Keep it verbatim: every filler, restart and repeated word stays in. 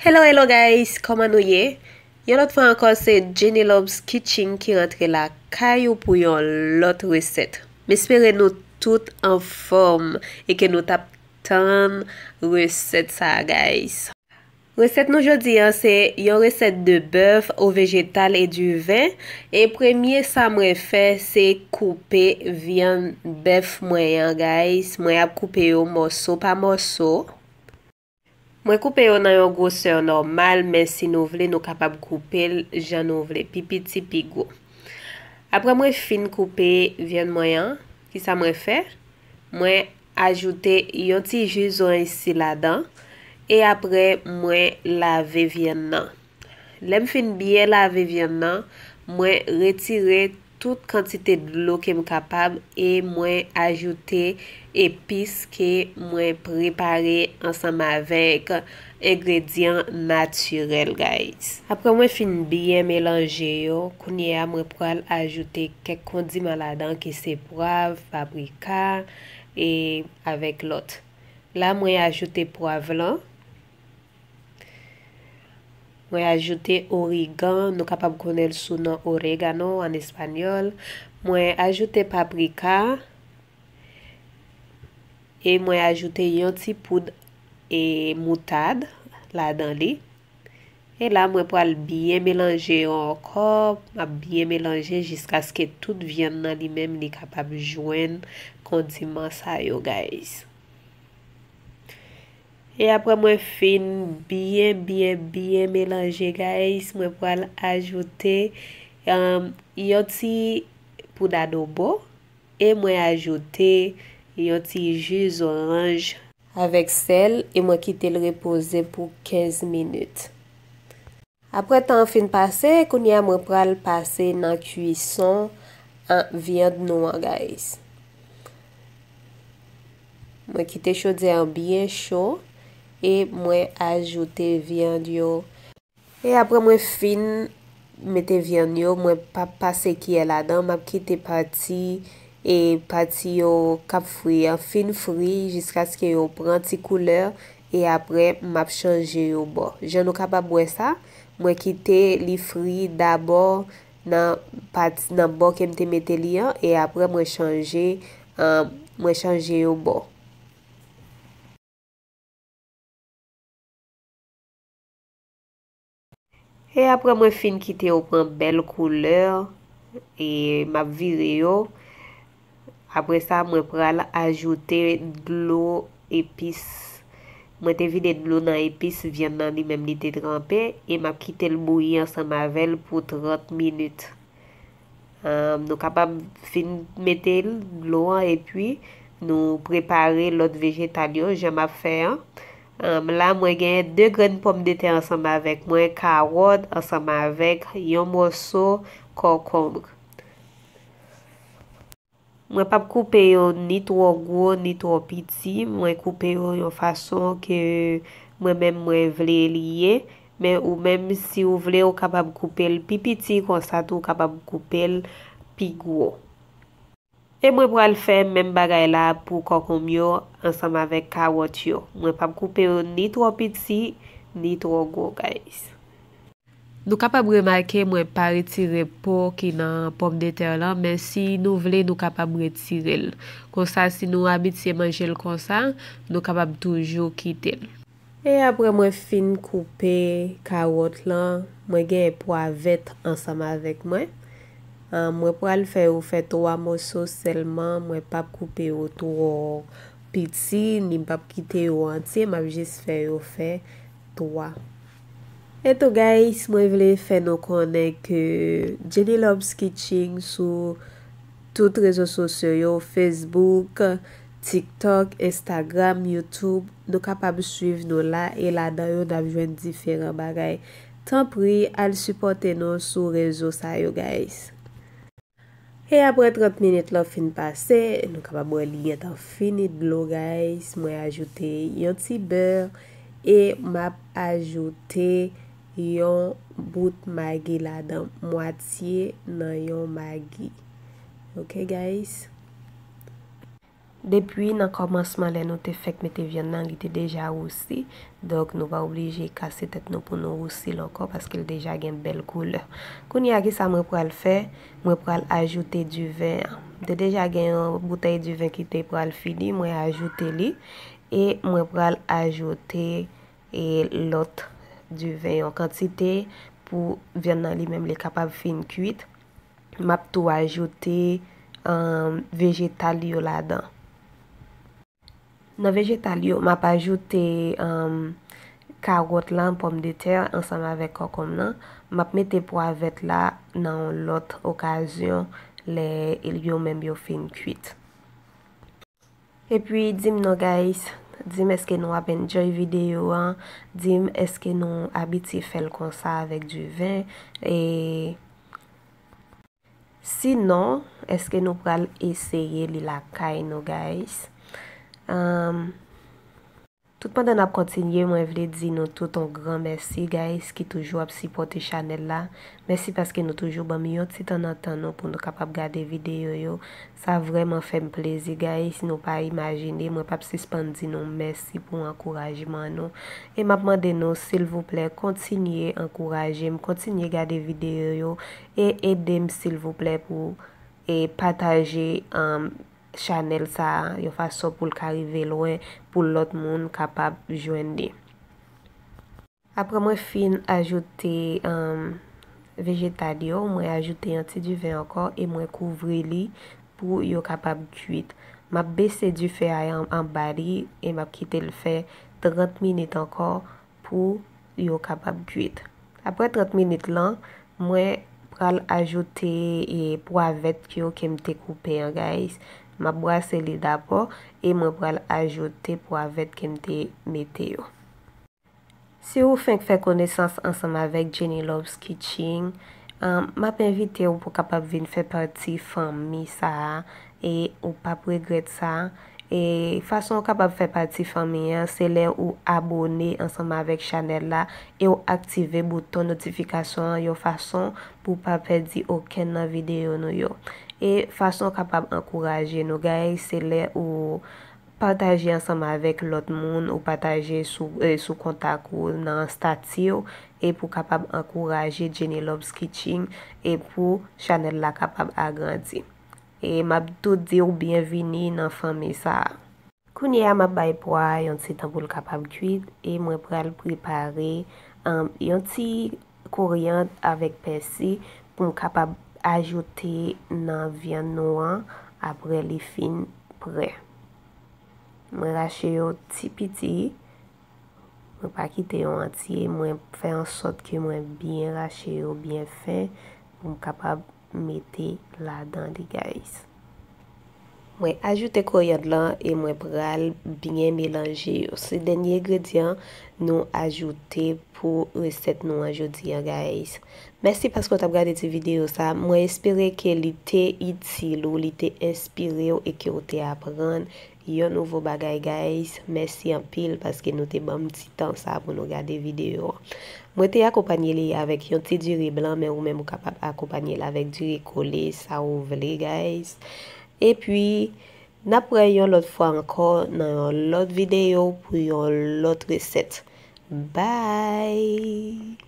Hello, hello guys, kòman nou ye? Yon lòt fwa ankò, se Jenny Loves Kitchen ki rantre lakay ou pou yon lòt resèt. M espere nou tout anfòm e ke nou t ap tann resèt sa a, guys. Resèt nou jodi a, se yon resèt de bœuf au végétal et du vin. E premye sa mwen fè, se koupe vyann bèf mwen an, guys. Mwen ap koupe yo mòso pa mòso. Mwen koupe yo nan yon gwosè nòmal, men si nou vle, nou kapab koupe l jan nou vle, pi piti, pi gwo. Apre mwen fin koupe vyann mwen an, kisa mwen fè? Mwen ajoute yon ti ji zoranj si ladan, e apre mwen lave vyann nan. Lè m fin byen lave vyann nan, mwen retire tout kantite dlo ke m kapab e mwen ajoute epis ke mwen prepare ansanm avèk engredyan natirèl, guys. Apre mwen fin byen melanje yo, kounye a mwen pral ajoute kèk kondiman ladan ki se pwav, paprika, e avèk lòt. La mwen ajoute pwav lan. Mwen ajoute origan, nou kapab konnen l sou non orégano an espanyòl. Mwen ajoute paprika e mwen ajoute yon ti poud e moutad ladan li. E la mwen pral byen melanje yo ankò, m ap byen melanje jiskaske tout vyann nan li menm li kapab jwenn kondiman sa yo, guys. E apre mwen fin byen, byen, byen melanje, guys, mwen pral ajoute, um, yon ti poud adobo e mwen ajoute yon ti ji zoranj avèk sèl e mwen kite l repoze pou kenz minit. Apre tan an fin pase, kounye a mwen pral pase nan kwison an vyann nou an, guys. Mwen kite chodyè an byen cho e mwen ajoute vyann yo. E apre mwen fin mete vyann yo, mwen p ap pase kiyè ladan, m ap kite pati e pati yo k ap fri an fin fri jiskaske yo pran ti koulè, e apre m ap chanje yo bò. Jan nou kapab wè sa, mwen kite li fri dabò nan pati, nan bò ke m te mete li an, e apre mwen chanje, an, mwen chanje yo bò. E apre mwen fin kite yo pran bèl koulè, e m ap vire yo. Apre sa, mwen pral ajoute dlo epis. Mwen te vide dlo nan epis vyann nan, li menm li te tranpe, e m ap kite l bouyi ansanm avè l pou trant minit. Ahn, nou kapab fin mete l, dlo an, epi nou prepare lòt vejetal yo, jan m ap fè an. Ahn, la, mwen gen de grenn pòmdetè ansanm avèk mwen, kawòt ansanm avèk yon mòso kòkonb. Mwen p ap koupe yo ni twò gwo, ni twò piti. Mwen koupe yo yon fason ke mwen menm mwen vle li ye. Men ou menm, si ou vle, ou kapab koupe l pi piti, konsa tou ou kapab koupe l pi gwo. E mwen pral fè menm bagay la pou kòkonm yo ansanm avèk kawòt yo. Mwen p ap koupe yo ni twò piti, ni twò gwo, guys. Nou kapab remake mwen pa retire po ki nan pòmdetè lan, men si nou vle, nou kapab retire l. Konsa, si nou abitye manje l konsa, nou kapab toujou kite l. E apre mwen fin koupe kawòt lan, mwen gen pwa vèt ansanm avèk mwen. Ahn, mwen pral fè yo fè twa mòso sèlman, mwen p ap koupe yo twò piti, ni m p ap kite yo antye, m ap jis fè yo fè twa. E tou, guys, mwen vle fè nou konnen ke Jenny Loves Kitchen sou tout rezo sosyo yo, Facebook, TikTok, Instagram, YouTube, nou kapab swiv nou la, e ladan yo n ap jwenn diferan bagay. Tanpri, al sipòte nou sou rezo sa yo, guys. E apre trant minit lan fin pase, nou kapab wè li gentan fini dlo, guys. Mwen ajoute yon ti bè e m ap ajoute yon bout magi ladan, mwatye nan yon magi. Ok, guys? Depi nan kòmansman, lè nou te fèk mete vyann nan, li te deja wousi. Donk, nou pa oblije kase tèt nou pou nou wousi l ankò, paske l deja gen bèl koulè. Kounye a, kisa mwen pral fè? Mwen pral ajoute diven an. M te deja gen yon boutèy diven ki te pral fini, mwen ajoute li. E mwen pral ajoute, e, lòt diven, yon kantite pou vyann nan li menm li kapab fin kuit. M ap tou ajoute, um, vejetal yo ladan. Nan vejetal yo, m ap ajoute, um, kawòt la, pòmdetè ansanm avèk kòkonm nan. M ap mete pwa vèt la nan yon lòt okazyon lè yo menm yo fin kuit. Epi, di m non, guys. Di m èske nou ap enjoy videyo an. Di m èske nou abitye fè l konsa avèk diven. E sinon, èske nou pral eseye li lakay nou, guys? Um, tout pandan n ap kontinye, mwen vle di nou tout yon gran mèsi, guys, ki toujou ap sipòte chanèl la. Mèsi paske nou toujou ban m yon ti tan nan tan nou pou nou kapab gade videyo yo. Sa vrèman fè m plezi, guys. Nou pa imajine, mwen p ap sispann di nou mèsi pou ankourajman nou. E m ap mande nou, silvouplè, kontinye ankouraje m, kontinye gade videyo yo e ede m, silvouplè, pou, e pataje, um, chanèl sa a yon fason pou l ka rive lwen, pou lòt moun kapab jwenn li. Apre mwen fin ajoute, um, vejetal yo, mwen ajoute yon ti diven ankò e mwen kouvri li pou yo kapab kuit. M ap bese dife a an-, anba li e m ap kite l fè trant minit ankò pou yo kapab kuit. Apre trant minit lan, mwen pral ajoute, e, pwa vèt yo ke m te koupe an, guys. M ap brase li dabò e mwen pral ajoute pwa vèt ke m te mete yo. Si ou fenk fè konesans ansanm avèk Jenny Loves Kitchen, um, m ap envite w pou w kapab vin fè pati fanmi sa a, e ou p ap regrèt sa. E fason ou kapab fè pati fanmi an, se lè ou abone ansanm avèk chanèl la e ou aktive bouton notifikasyon an yon fason pou w pa pèdi okenn nan videyo nou yo. E fason ou kapab ankouraje nou, guys, se lè ou pataje ansanm avèk lòt moun, ou pataje sou, e, sou kontak ou, nan estati w, e pou kapab ankouraje Jenny Loves Kitchen, e pou chanèl la kapab agrandi. E m ap tou di w byenvini nan fanmi sa a. Kounye a, m ap bay pwa a yon ti tan pou l kapab kuit, e mwen pral prepare, um, yon ti koryann avèk pèsi pou m kapab ajoute nan vyann nou an apre li fin prè. Mwen rache yo ti piti, mwen pa kite yo antye, mwen fè an sòt ke mwen byen rache yo byen fen pou m kapab mete ladan li, guys. Mwen ajoute koryann lan e mwen pral byen melanje yo. Se dènye engredyan nou ajoute pou resèt nou an jodi an, guys. Mèsi paske w t ap gade ti videyo sa. Mwen espere ke li te itil ou, li te enspire w e ke w te aprann yon nouvo bagay, guys. Mèsi anpil paske nou te ban m ti tan sa pou nou gade videyo an. Mwen te akonpanye li avèk yon ti diri blan, men ou menm ou kapab akonpanye l avèk diri kole, sa ou vle, guys. Epi, n ap wè yon lòt fwa ankò nan yon lòt videyo pou yon lòt resèt. Bye!